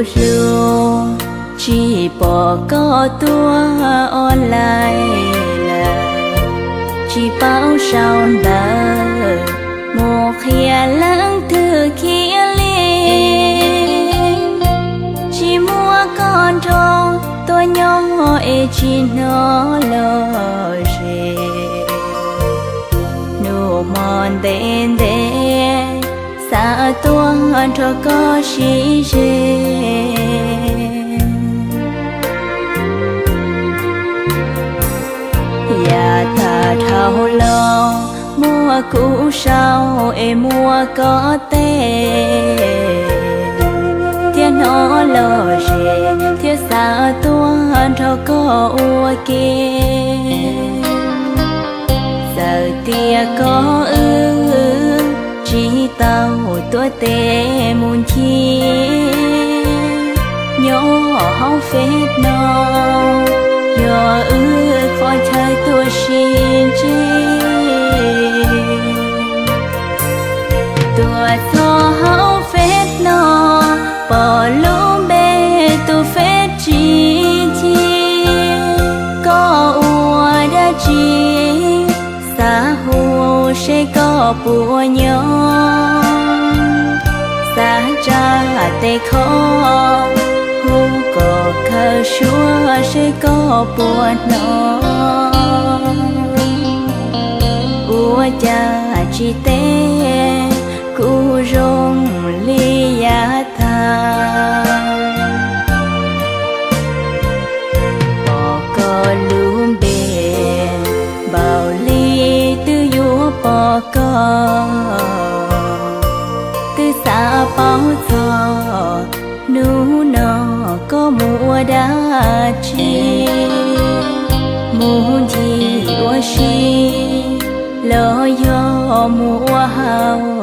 Hlub, tsis pom koj tuaj online lawm, tsis paub sau ntawv, mus qhia leej twg khiav li. Tsis muaj koj nrog tuaj nyob es tsis hnov lom zem. Nus hmo ntev ntev xav tuaj nrog koj sib ze. Yav tag dhau los muaj kuv sau es muaj koj teb, thiaj hnov lom zem thiaj xav tuaj nrog koj ua ke. Txawm tias koj wb tsis tau tuaj tes mus ncig, nyob hauv feb no yog wb qhov chaw tuaj sib ntsib. Tuaj txog hauv feb no, pom lub npe tus feb tsis ncig, koj ua dab tsi? Xav hu seb koj puas nyob, xav tsa tes kho hu kom kawg suab seb koj puas hnov. Ua cas tsis teb kuv zoo li yav tag, pom koj lub npe npaum li twb yuav pom koj. Twb xav paub txog hnub no koj mus ua dab tsi, mus ncig ua si los yog mus ua hauj